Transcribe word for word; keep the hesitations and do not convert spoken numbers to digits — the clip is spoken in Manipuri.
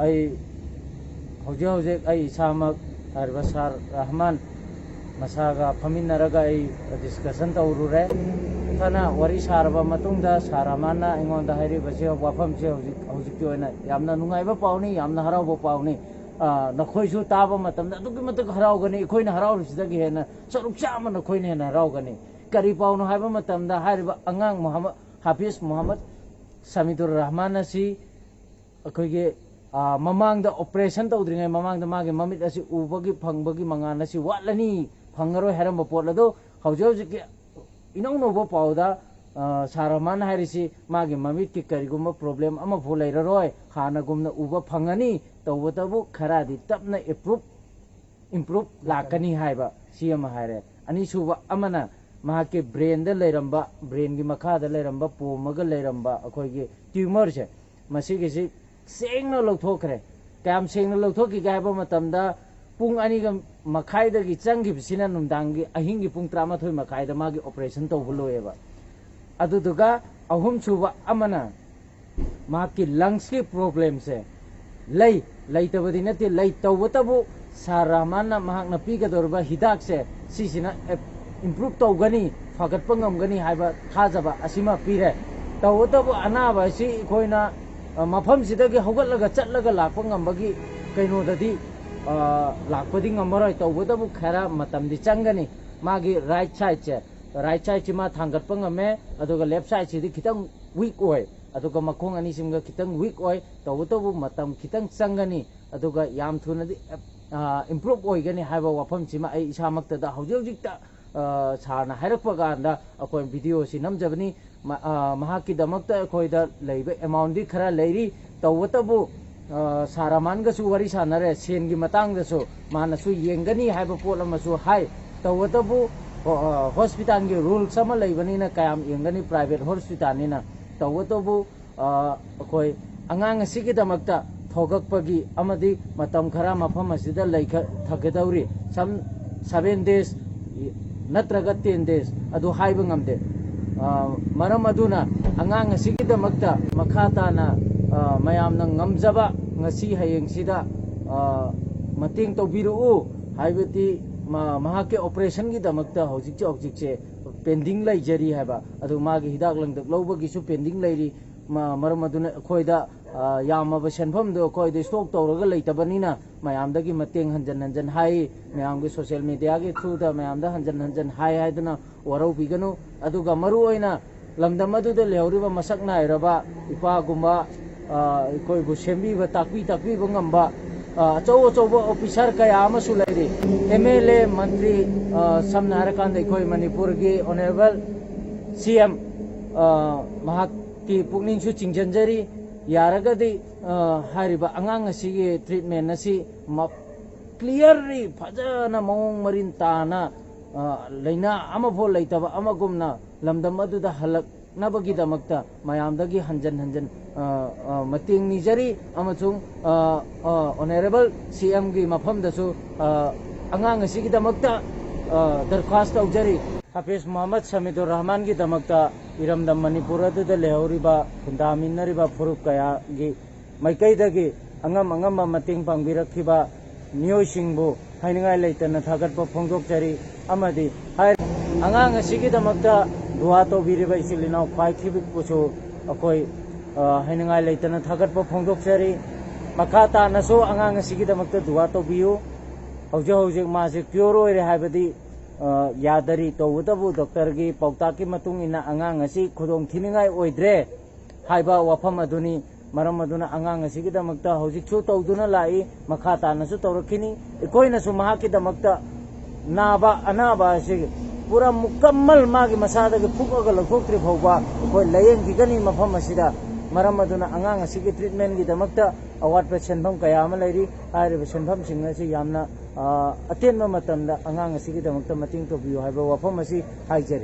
ꯑꯩ ꯍꯧꯖꯤꯛ ꯍꯧꯖꯤꯛ ꯑꯩ ꯏꯁꯥꯃꯛ ꯍꯥꯏꯔꯤꯕ ꯁꯥꯔ ꯔꯍꯃꯥꯟ ꯃꯁꯥꯒ ꯐꯝꯃꯤꯟꯅꯔꯒ ꯑꯩ ꯗꯤꯁꯀꯁꯟ ꯇꯧꯔꯨꯔꯦ꯫ ꯐꯅ ꯋꯥꯔꯤ ꯁꯥꯔꯕ ꯃꯇꯨꯡꯗ ꯁꯥꯔ ꯔꯍꯃꯥꯟꯅ ꯑꯩꯉꯣꯟꯗ ꯍꯥꯏꯔꯤꯕꯁꯤ ꯋꯥꯐꯝꯁꯤ ꯍꯧꯖꯤꯛ ꯍꯧꯖꯤꯛꯀꯤ ꯑꯣꯏꯅ ꯌꯥꯝꯅ ꯅꯨꯡꯉꯥꯏꯕ ꯄꯥꯎꯅꯤ, ꯌꯥꯝꯅ ꯍꯔꯥꯎꯕ ꯄꯥꯎꯅꯤ꯫ ꯑ, ꯅꯈꯣꯏꯁꯨ ꯇꯥꯕ ꯃꯇꯝꯗ ꯑꯗꯨꯛꯀꯤ ꯃꯇꯤꯛ ꯍꯔꯥꯎꯒꯅꯤ꯫ ꯑꯩꯈꯣꯏꯅ ꯍꯔꯥꯎꯔꯤꯁꯤꯗꯒꯤ ꯍꯦꯟꯅ ꯁꯔꯨꯛ ꯆꯥꯝꯃ ꯅꯈꯣꯏꯅ ꯍꯦꯟꯅ ꯍꯔꯥꯎꯒꯅꯤ꯫ ꯀꯔꯤ ꯄꯥꯎꯅꯣ ꯍꯥꯏꯕ ꯃꯇꯝꯗ ꯍꯥꯏꯔꯤꯕ ꯑꯉꯥꯡ ꯃꯨꯍꯝꯃꯗ, ꯍꯥꯐꯤꯖ ꯃꯨꯍꯝꯃꯗ ꯁꯃꯤꯗꯨꯔ ꯔꯍꯃꯥꯟ ꯑꯁꯤ ꯑꯩꯈꯣꯏꯒꯤ, ꯑ, ꯃꯃꯥꯡꯗ ꯑꯣꯄꯔꯦꯁꯟ ꯇꯧꯗ꯭ꯔꯤꯉꯩ ꯃꯃꯥꯡꯗ ꯃꯥꯒꯤ ꯃꯃꯤꯠ ꯑꯁꯤ ꯎꯕꯒꯤ ꯐꯪꯕꯒꯤ ꯃꯉꯥꯜ ꯑꯁꯤ ꯋꯥꯠꯂꯅꯤ, ꯐꯪꯉꯔꯣꯏ ꯍꯥꯏꯔꯝꯕ ꯄꯣꯠ ꯑꯗꯣ ꯍꯧꯖꯤꯛ ꯍꯧꯖꯤꯛꯀꯤ ꯏꯅꯧ ꯅꯧꯕ ꯄꯥꯎꯗ, ꯑ, ꯁꯥꯔ ꯔꯍꯃꯥꯟ ꯍꯥꯏꯔꯤꯁꯤ ꯃꯥꯒꯤ ꯃꯃꯤꯠꯀꯤ ꯀꯔꯤꯒꯨꯝꯕ ꯄ꯭ꯔꯣꯕ꯭ꯂꯦꯝ ꯑꯃꯐꯥꯎ ꯂꯩꯔꯔꯣꯏ, ꯍꯥꯟꯅꯒꯨꯝꯅ ꯎꯕ ꯐꯪꯉꯅꯤ, ꯇꯧꯕꯇꯕꯨ ꯈꯔꯗꯤ ꯇꯞꯅ ꯏꯝꯄ꯭ꯔꯨꯞ ꯏꯝꯄ꯭ꯔꯨꯞ ꯂꯥꯛꯀꯅꯤ ꯍꯥꯏꯕ ꯁꯤ ꯑꯃ ꯍꯥꯏꯔꯦ꯫ ꯑꯅꯤꯁꯨꯕ ꯑꯃꯅ ꯃꯍꯥꯛꯀꯤ ꯕ꯭ꯔꯦꯟꯗ ꯂꯩꯔꯝꯕ, ꯕ꯭ꯔꯦꯟꯒꯤ ꯃꯈꯥꯗ ꯂꯩꯔꯝꯕ, ꯄꯣꯝꯃꯒ ꯂꯩꯔꯝꯕ ꯑꯩꯈꯣꯏꯒꯤ ꯇ꯭ꯌꯨꯃꯔꯁꯦ, ꯃꯁꯤꯒꯤꯁꯤ ꯁꯦꯡꯅ ꯂꯧꯊꯣꯛꯈ꯭ꯔꯦ꯫ ꯀꯌꯥꯝ ꯁꯦꯡꯅ ꯂꯧꯊꯣꯛꯈꯤꯒꯦ ꯍꯥꯏꯕ ꯃꯇꯝꯗ, ꯄꯨꯡ ꯑꯅꯤꯒ ꯃꯈꯥꯏꯗꯒꯤ ꯆꯪꯈꯤꯕꯁꯤꯅ ꯅꯨꯡꯗꯥꯡꯒꯤ ꯑꯍꯤꯡꯒꯤ ꯄꯨꯡ ꯇꯔꯥꯃꯥꯊꯣꯏ ꯃꯈꯥꯏꯗ ꯃꯥꯒꯤ ꯑꯣꯄꯔꯦꯁꯟ ꯇꯧꯕ ꯂꯣꯏꯌꯦꯕ꯫ ꯑꯗꯨꯗꯨꯒ ꯑꯍꯨꯝꯁꯨꯕ ꯑꯃꯅ ꯃꯍꯥꯛꯀꯤ ꯂꯪꯁꯀꯤ ꯄ꯭ꯔꯣꯕ꯭ꯂꯦꯝꯁꯦ ꯂꯩ, ꯂꯩꯇꯕꯗꯤ ꯅꯠꯇꯦ, ꯂꯩ꯫ ꯇꯧꯕꯇꯕꯨ ꯁꯥꯔ ꯔꯍꯃꯥꯟꯅ ꯃꯍꯥꯛꯅ ꯄꯤꯒꯗꯧꯔꯤꯕ ꯍꯤꯗꯥꯛꯁꯦ ꯁꯤꯁꯤꯅ ꯏꯝꯄ꯭ꯔꯨꯞ ꯇꯧꯒꯅꯤ, ꯐꯒꯠꯄ ꯉꯝꯒꯅꯤ ꯍꯥꯏꯕ ꯊꯥꯖꯕ ꯑꯁꯤꯃ ꯄꯤꯔꯦ꯫ ꯇꯧꯕꯇꯕꯨ ꯑꯅꯥꯕ ꯑꯁꯤ ꯑꯩꯈꯣꯏꯅ, ꯑ, ꯃꯐꯝꯁꯤꯗꯒꯤ ꯍꯧꯒꯠꯂꯒ ꯆꯠꯂꯒ ꯂꯥꯛꯄ ꯉꯝꯕꯒꯤ ꯀꯩꯅꯣꯗꯗꯤ, ꯑ, ꯂꯥꯛꯄꯗꯤ ꯉꯝꯃꯔꯣꯏ꯫ ꯇꯧꯕꯇꯕꯨ ꯈꯔ ꯃꯇꯝꯗꯤ ꯆꯪꯒꯅꯤ꯫ ꯃꯥꯒꯤ ꯔꯥꯏꯠ ꯁꯥꯏꯠꯁꯦ, ꯔꯥꯏꯠ ꯁꯥꯏꯠꯁꯤ ꯃꯥ ꯊꯥꯡꯒꯠꯄ ꯉꯝꯃꯦ, ꯑꯗꯨꯒ ꯂꯦꯐ ꯁꯥꯏꯠꯁꯤꯗꯤ ꯈꯤꯇꯪ ꯋꯤꯛ ꯑꯣꯏ, ꯑꯗꯨꯒ ꯃꯈꯣꯡ ꯑꯅꯤꯁꯤꯃꯒ ꯈꯤꯇꯪ ꯋꯤꯛ ꯑꯣꯏ꯫ ꯇꯧꯕꯇꯕꯨ ꯃꯇꯝ ꯈꯤꯇꯪ ꯆꯪꯒꯅꯤ, ꯑꯗꯨꯒ ꯌꯥꯝ ꯊꯨꯅꯗꯤ, ꯑ, ꯏꯝꯄ꯭ꯔꯨꯞ ꯑꯣꯏꯒꯅꯤ ꯍꯥꯏꯕ ꯋꯥꯐꯝꯁꯤꯃ ꯑꯩ ꯏꯁꯥꯃꯛꯇꯗ ꯍꯧꯖꯤꯛ ꯍꯧꯖꯤꯛꯇ, ꯑ, ꯁꯥꯔꯅ ꯍꯥꯏꯔꯛꯄ ꯀꯥꯟꯗ ꯑꯩꯈꯣꯏ ꯚꯤꯗꯤꯑꯣꯁꯤ ꯅꯝꯖꯕꯅꯤ꯫ ꯃ-, ꯑ, ꯃꯍꯥꯛꯀꯤꯗꯃꯛꯇ ꯑꯩꯈꯣꯏꯗ ꯂꯩꯕ ꯑꯦꯃꯥꯎꯟꯗꯤ ꯈꯔ ꯂꯩꯔꯤ꯫ ꯇꯧꯕꯇꯕꯨ, ꯑ, ꯁꯥꯔ ꯑꯃꯥꯟꯒꯁꯨ ꯋꯥꯔꯤ ꯁꯥꯟꯅꯔꯦ, ꯁꯦꯟꯒꯤ ꯃꯇꯥꯡꯗꯁꯨ ꯃꯥꯅꯁꯨ ꯌꯦꯡꯒꯅꯤ ꯍꯥꯏꯕ ꯄꯣꯠ ꯑꯃꯁꯨ ꯍꯥꯏ꯫ ꯇꯧꯕꯇꯕꯨ, ꯑ, ꯑ, ꯍꯣꯁꯄꯤꯇꯥꯜꯒꯤ ꯔꯨꯜꯁ ꯑꯃ ꯂꯩꯕꯅꯤꯅ ꯀꯌꯥꯝ ꯌꯦꯡꯒꯅꯤ ꯄ꯭ꯔꯥꯏꯚꯦꯠ ꯍꯣꯁꯄꯤꯇꯥꯜꯅꯤꯅ꯫ ꯇꯧꯕꯇꯕꯨ, ꯑ, ꯑꯩꯈꯣꯏ ꯑꯉꯥꯡ ꯑꯁꯤꯒꯤꯗꯃꯛꯇ ꯊꯣꯛꯂꯛꯄꯒꯤ ꯑꯃꯗꯤ ꯃꯇꯝ ꯈꯔ ꯃꯐꯝ ꯑꯁꯤꯗ ꯂꯩꯊꯒꯗꯧꯔꯤ꯫ ꯁꯝ ꯁꯚꯦꯟ ꯗꯦꯖ ꯅꯠꯇ꯭ꯔꯒ ꯇꯦꯟ ꯗꯦꯖ ꯑꯗꯨ ꯍꯥꯏꯕ ꯉꯝꯗꯦ꯫ ꯑ, ꯃꯔꯝ ꯑꯗꯨꯅ ꯑꯉꯥꯡ ꯑꯁꯤꯒꯤꯗꯃꯛꯇ ꯃꯈꯥ ꯇꯥꯅ, ꯑ, ꯃꯌꯥꯝꯅ ꯉꯝꯖꯕ ꯉꯁꯤ ꯍꯌꯦꯡꯁꯤꯗ, ꯑ, ꯃꯇꯦꯡ ꯇꯧꯕꯤꯔꯛꯎ ꯍꯥꯏꯕꯗꯤ ꯃ-, ꯃꯍꯥꯛꯀꯤ ꯑꯣꯄꯔꯦꯁꯟꯒꯤꯗꯃꯛꯇ ꯍꯧꯖꯤꯛꯁꯦ, ꯍꯧꯖꯤꯛꯁꯦ ꯄꯦꯟꯗꯤꯡ ꯂꯩꯖꯔꯤ ꯍꯥꯏꯕ꯫ ꯑꯗꯨ ꯃꯥꯒꯤ ꯍꯤꯗꯥꯛ ꯂꯥꯡꯊꯛ ꯂꯧꯕꯒꯤꯁꯨ ꯄꯦꯟꯗꯤꯡ ꯂꯩꯔꯤ꯫ ꯃ-, ꯃꯔꯝ ꯑꯗꯨꯅ ꯑꯩꯈꯣꯏꯗ, ꯑ, ꯌꯥꯝꯃꯕ ꯁꯦꯟꯐꯝꯗꯣ ꯑꯩꯈꯣꯏꯗ ꯏꯁꯇꯣꯛ ꯇꯧꯔꯒ ꯂꯩꯇꯕꯅꯤꯅ ꯃꯌꯥꯝꯗꯒꯤ ꯃꯇꯦꯡ ꯍꯟꯖꯟ ꯍꯟꯖꯟ ꯍꯥꯏ, ꯃꯌꯥꯝꯒꯤ ꯁꯣꯁꯤꯌꯦꯜ ꯃꯦꯗꯤꯌꯥꯒꯤ ꯊ꯭ꯔꯨꯗ ꯃꯌꯥꯝꯗ ꯍꯟꯖꯟ ꯍꯟꯖꯟ ꯍꯥꯏ ꯍꯥꯏꯗꯨꯅ ꯋꯥꯔꯧꯕꯤꯒꯅꯨ꯫ ꯑꯗꯨꯒ ꯃꯔꯨꯑꯣꯏꯅ ꯂꯝꯗꯝ ꯑꯗꯨꯗ ꯂꯩꯍꯧꯔꯤꯕ ꯃꯁꯛ ꯅꯥꯏꯔꯕ ꯏꯄꯥꯒꯨꯝꯕ, ꯑ, ꯑꯩꯈꯣꯏꯕꯨ ꯁꯦꯝꯕꯤꯕ, ꯇꯥꯛꯄꯤ ꯇꯥꯛꯄꯤꯕ ꯉꯝꯕ, ꯑ, ꯑꯆꯧ ꯑꯆꯧꯕ ꯑꯣꯐꯤꯁꯥꯔ ꯀꯌꯥ ꯑꯃꯁꯨ ꯂꯩꯔꯤ꯫ ꯑꯦꯝ ꯑꯦꯜ ꯑꯦ, ꯃꯟꯇ꯭ꯔꯤ, ꯑ, ꯁꯝꯅ ꯍꯥꯏꯔꯀꯥꯟꯗ ꯑꯩꯈꯣꯏ ꯃꯅꯤꯄꯨꯔꯒꯤ ꯑꯣꯅꯔꯦꯕꯜ ꯁꯤ ꯑꯦꯝ, ꯑ, ꯃꯍꯥꯛꯀꯤ ꯄꯨꯛꯅꯤꯡꯁꯨ ꯆꯤꯡꯁꯤꯟꯖꯔꯤ꯫ ꯌꯥꯔꯒꯗꯤ, ꯑ, ꯍꯥꯏꯔꯤꯕ ꯑꯉꯥꯡ ꯑꯁꯤꯒꯤ ꯇ꯭ꯔꯤꯠꯃꯦꯟ ꯑꯁꯤ ꯃ-, ꯀ꯭ꯂꯤꯌꯔꯂꯤ ꯐꯖꯅ ꯃꯑꯣꯡ ꯃꯔꯤꯟ ꯇꯥꯅ, ꯑ, ꯂꯥꯏꯅꯥ ꯑꯃꯐꯥꯎ ꯂꯩꯇꯕ ꯑꯃꯒꯨꯝꯅ ꯂꯝꯗꯝ ꯑꯗꯨꯗ ꯍꯜꯂꯛꯅꯕꯒꯤꯗꯃꯛꯇ ꯃꯌꯥꯝꯗꯒꯤ ꯍꯟꯖꯟ ꯍꯟꯖꯟ, ꯑ, ꯑ, ꯃꯇꯦꯡ ꯅꯤꯖꯔꯤ ꯑꯃꯁꯨꯡ, ꯑ, ꯑ, ꯑꯣꯅꯔꯦꯕꯜ ꯁꯤ ꯑꯦꯝꯒꯤ ꯃꯐꯝꯗꯁꯨ, ꯑ, ꯑꯉꯥꯡ ꯑꯁꯤꯒꯤꯗꯃꯛꯇ, ꯑ, ꯗꯔꯈ꯭ꯋꯥꯁ ꯇꯧꯖꯔꯤ꯫ ꯍꯥꯐꯤꯖ ꯃꯨꯍꯝꯃꯗ ꯁꯃꯤꯗꯨꯔ ꯔꯍꯃꯥꯟꯒꯤꯗꯃꯛꯇ ꯏꯔꯝꯗꯝ ꯃꯅꯤꯄꯨꯔ ꯑꯗꯨꯗ ꯂꯩꯍꯧꯔꯤꯕ ꯈꯨꯟꯗꯥꯃꯤꯟꯅꯔꯤꯕ ꯐꯨꯔꯨꯞ ꯀꯌꯥꯒꯤ ꯃꯥꯏꯀꯩꯗꯒꯤ ꯑꯉꯝ ꯑꯉꯝꯕ ꯃꯇꯦꯡ ꯄꯥꯡꯕꯤꯔꯛꯈꯤꯕ ꯃꯤꯑꯣꯏꯁꯤꯡꯕꯨ ꯍꯥꯏꯅꯤꯡꯉꯥꯏ ꯂꯩꯇꯅ ꯊꯥꯒꯠꯄ ꯐꯣꯡꯗꯣꯛꯆꯔꯤ꯫ ꯑꯃꯗꯤ ꯍꯥꯏ-, ꯑꯉꯥꯡ ꯑꯁꯤꯒꯤꯗꯃꯛꯇ ꯗꯨꯋꯥ ꯇꯧꯕꯤꯔꯤꯕ ꯏꯆꯤꯜ ꯏꯅꯥꯎ ꯈ꯭ꯋꯥꯏ ꯈꯤꯕꯤꯛꯄꯨꯁꯨ ꯑꯩꯈꯣꯏ, ꯑ, ꯍꯥꯏꯅꯤꯡꯉꯥꯏ ꯂꯩꯇꯅ ꯊꯥꯒꯠꯄ ꯐꯣꯡꯗꯣꯛꯆꯔꯤ꯫ ꯃꯈꯥ ꯇꯥꯅꯁꯨ ꯑꯉꯥꯡ ꯑꯁꯤꯒꯤꯗꯃꯛꯇ ꯗꯨꯋꯥ ꯇꯧꯕꯤꯌꯨ꯫ ꯍꯧꯖꯤꯛ ꯍꯧꯖꯤꯛ ꯃꯥꯁꯦ ꯀ꯭ꯌꯣꯔ ꯑꯣꯏꯔꯦ ꯍꯥꯏꯕꯗꯤ, ꯑ, ꯌꯥꯗꯔꯤ꯫ ꯇꯧꯕꯇꯕꯨ ꯗꯣꯛꯇꯔꯒꯤ ꯄꯥꯎꯇꯥꯛꯀꯤ ꯃꯇꯨꯡ ꯏꯟꯅ ꯑꯉꯥꯡ ꯑꯁꯤ ꯈꯨꯗꯣꯡ ꯊꯤꯅꯤꯡꯉꯥꯏ ꯑꯣꯏꯗ꯭ꯔꯦ ꯍꯥꯏꯕ ꯋꯥꯐꯝ ꯑꯗꯨꯅꯤ꯫ ꯃꯔꯝ ꯑꯗꯨꯅ ꯑꯉꯥꯡ ꯑꯁꯤꯒꯤꯗꯃꯛꯇ ꯍꯧꯖꯤꯛꯁꯨ ꯇꯧꯗꯨꯅ ꯂꯥꯛꯏ, ꯃꯈꯥ ꯇꯥꯅꯁꯨ ꯇꯧꯔꯛꯈꯤꯅꯤ꯫ ꯑꯩꯈꯣꯏꯅꯁꯨ ꯃꯍꯥꯛꯀꯤꯗꯃꯛꯇ ꯅꯥꯕ ꯑꯅꯥꯕ ꯑꯁꯤ ꯄꯨꯔꯥ ꯃꯨꯀꯝꯃꯜ ꯃꯥꯒꯤ ꯃꯁꯥꯗꯒꯤ ꯐꯨꯛꯑꯒ ꯂꯧꯊꯣꯛꯇ꯭ꯔꯤ ꯐꯥꯎꯕ ꯑꯩꯈꯣꯏ ꯂꯥꯌꯦꯡꯈꯤꯒꯅꯤ ꯃꯐꯝ ꯑꯁꯤꯗ꯫ ꯃꯔꯝ ꯑꯗꯨꯅ ꯑꯉꯥꯡ ꯑꯁꯤꯒꯤ ꯇ꯭ꯔꯤꯠꯃꯦꯟꯒꯤꯗꯃꯛꯇ ꯑꯋꯥꯠꯄ ꯁꯦꯟꯐꯝ ꯀꯌꯥ ꯑꯃ ꯂꯩꯔꯤ꯫ ꯍꯥꯏꯔꯤꯕ ꯁꯦꯟꯐꯝꯁꯤꯡ ꯑꯁꯤ ꯌꯥꯝꯅ, ꯑ, ꯑꯇꯦꯟꯕ ꯃꯇꯝꯗ ꯑꯉꯥꯡ ꯑꯁꯤꯒꯤꯗꯃꯛꯇ ꯃꯇꯦꯡ ꯇꯧꯕꯤꯌꯨ ꯍꯥꯏꯕ ꯋꯥꯐꯝ ꯑꯁꯤ ꯍꯥꯏꯖꯔꯤ꯫